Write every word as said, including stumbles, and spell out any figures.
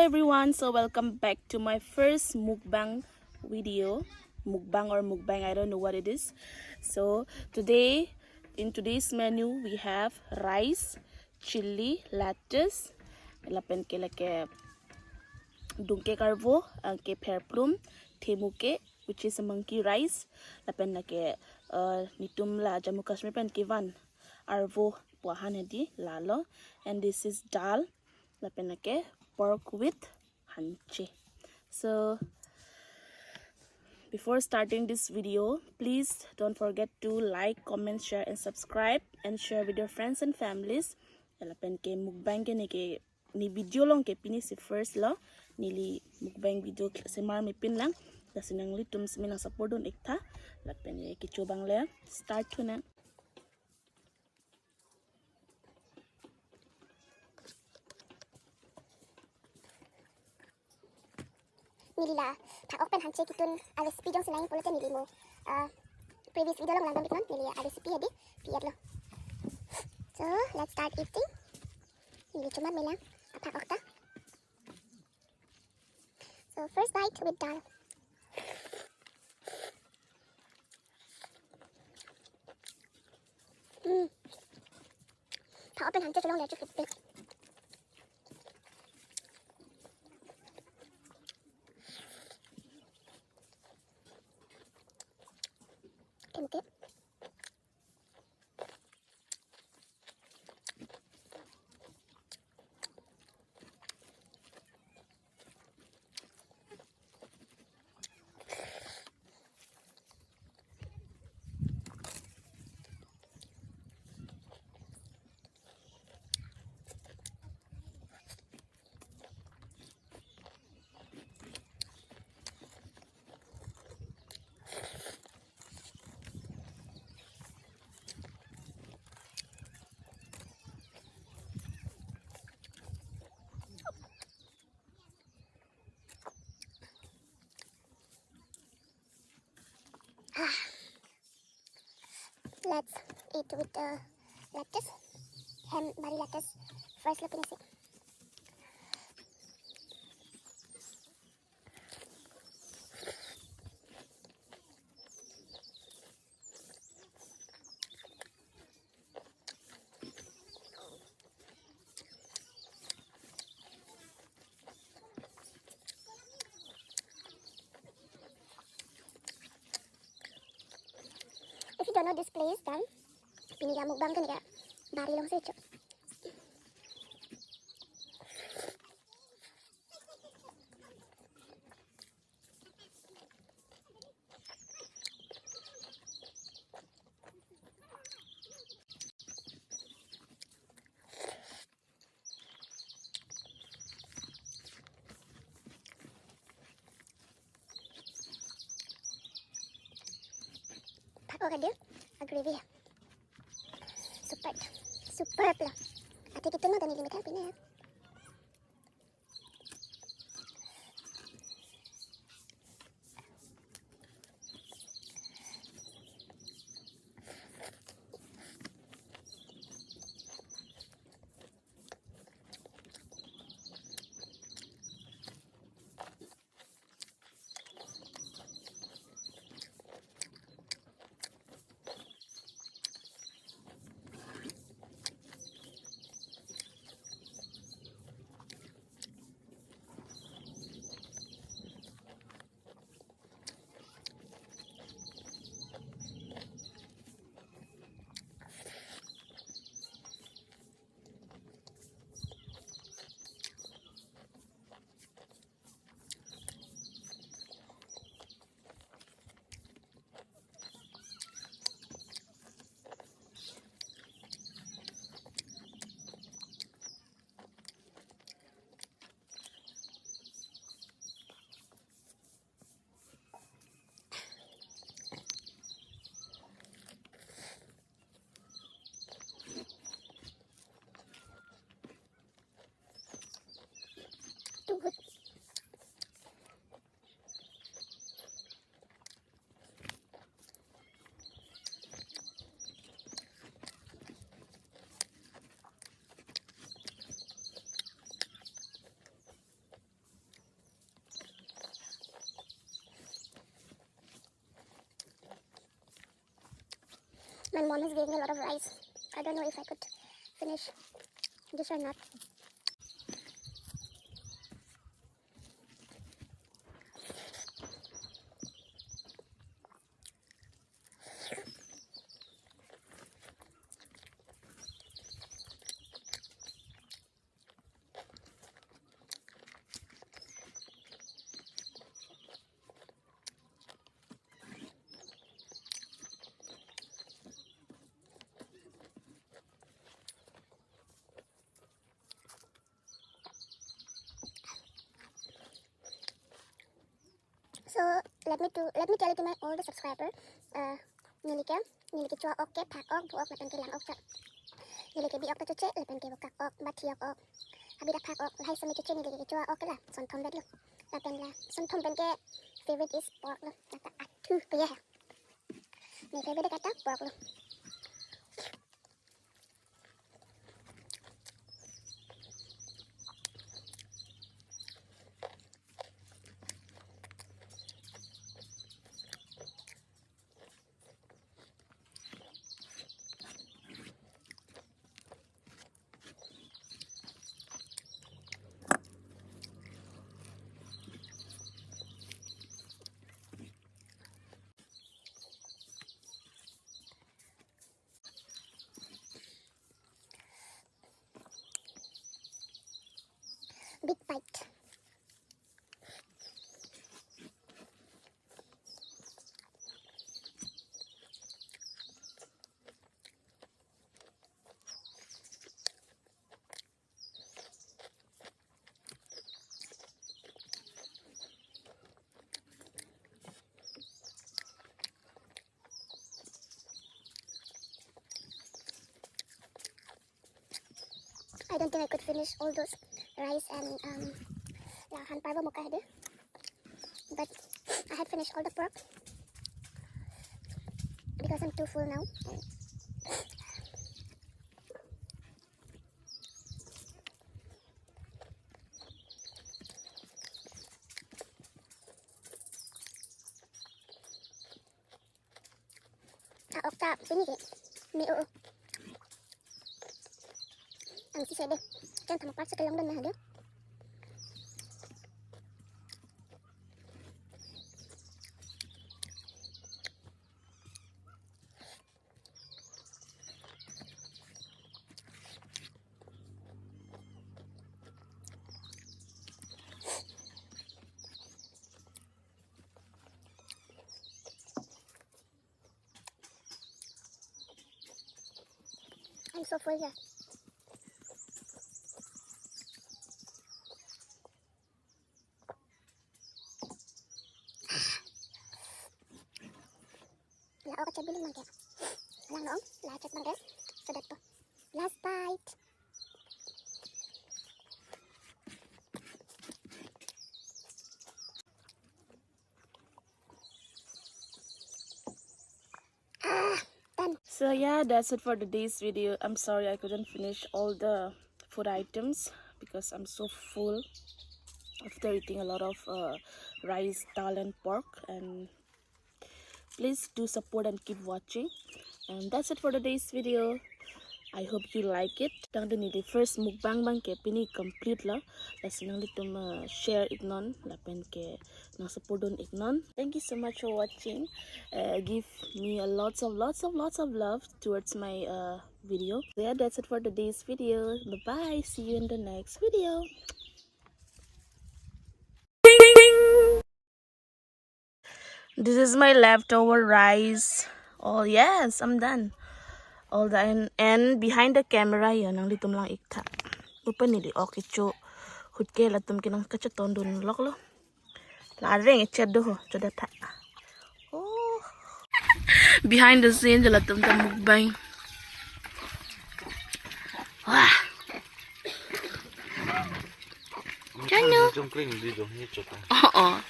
Everyone, so welcome back to my first mukbang video. Mukbang or mukbang, I don't know what it is. So today, in today's menu, we have rice, chili, lettuce, lapen ke lake dungke karvo, anke pherplum, themuke, which is a monkey rice, lapen lake, uh, netum la Jammu Kashmir pen kevan arvo pu ahan hedi lalo, and this is dal, lapen lake pork with hanche. So before starting this video, please don't forget to like, comment, share, and subscribe, and share with your friends and families. Lapen ke mukbang ke ne ke ne video along ke pini si first lo, neli mukbang video semar mepin lang, lasi nanglitum si me nang support dun ik tha, lapen ye kecho abang le start thu nang. Neli la phak-ok pen hanche kitun a recipe jongsi nangji pulote neli mo, ah, previous video along lang dam iknon, neli a recipe hedi pi-et lo. So let's start eating. Neli choman me lang aphak-ok ta. So first bite with dal. Hmm. Phak-ok pen hanche cholong le chu kipit. Themuke. Ah. Let's eat with the lettuce. Hem bari lettuce first lo pinisi. If you don't know this place, then pini ke mukbang ke ne ke bari along si cho. Phak-ok adi, a gravy ya. Super, super pula. Athe kitun lo ta neli methang pine ya. My mom is giving me a lot of rice. I don't know if I could finish this or not. So let me to let me tell it to my all the subscriber. Uh, neli ke neli kechowa ok ke phak ok, vo ok lapen ke lang ok chot. Neli ke bi ok ta choche lapen ke vokak ok, bathi ok ok. Abi ta phak ok, lahai sami choche neli ke kechowa ok ke la sonthom vet lo. Lapen la sonthom pen ke favorite is pork lo. Lata athu pe ya. My favorite kata pork lo. Big bite. I don't think I could finish all those rice and, um, la han parbo moka hede. But I had finished all the pork because I'm too full now. Ah, ok ta pini ke. Me-o. Ang si sede. Jan thamak park sa kelong dun na hade. I'm so full here. La ok chat biling bang ke. Lang long, la chat bang ke. Sedet po. Last bite. Ah, done. So yeah, that's it for today's video. I'm sorry I couldn't finish all the food items because I'm so full after eating a lot of, uh, rice, dal and pork. And please do support and keep watching. And that's it for today's video. I hope you like it. Tangte neli first mukbang bang ke pini complete lo. Lasi nanglitum, uh, share iknon lapen ke nang support dun iknon. Thank you so much for watching. Uh, give me a lots of, lots of, lots of love towards my, uh, video. So yeah, that's it for today's video. Bye bye. See you in the next video. This is my leftover rice. Oh yes, I'm done. All done. And behind the camera, yo, nanglitum lang ik tha. Open neli ok kecho. Hut ke latum ke nang kachetong dun lok lo. La reng echet do ho, choda tha. Oh. Behind the scene, jo latum ta mukbang. Wah. Chanu. Jongkring di jong hi chota. Oh, oh.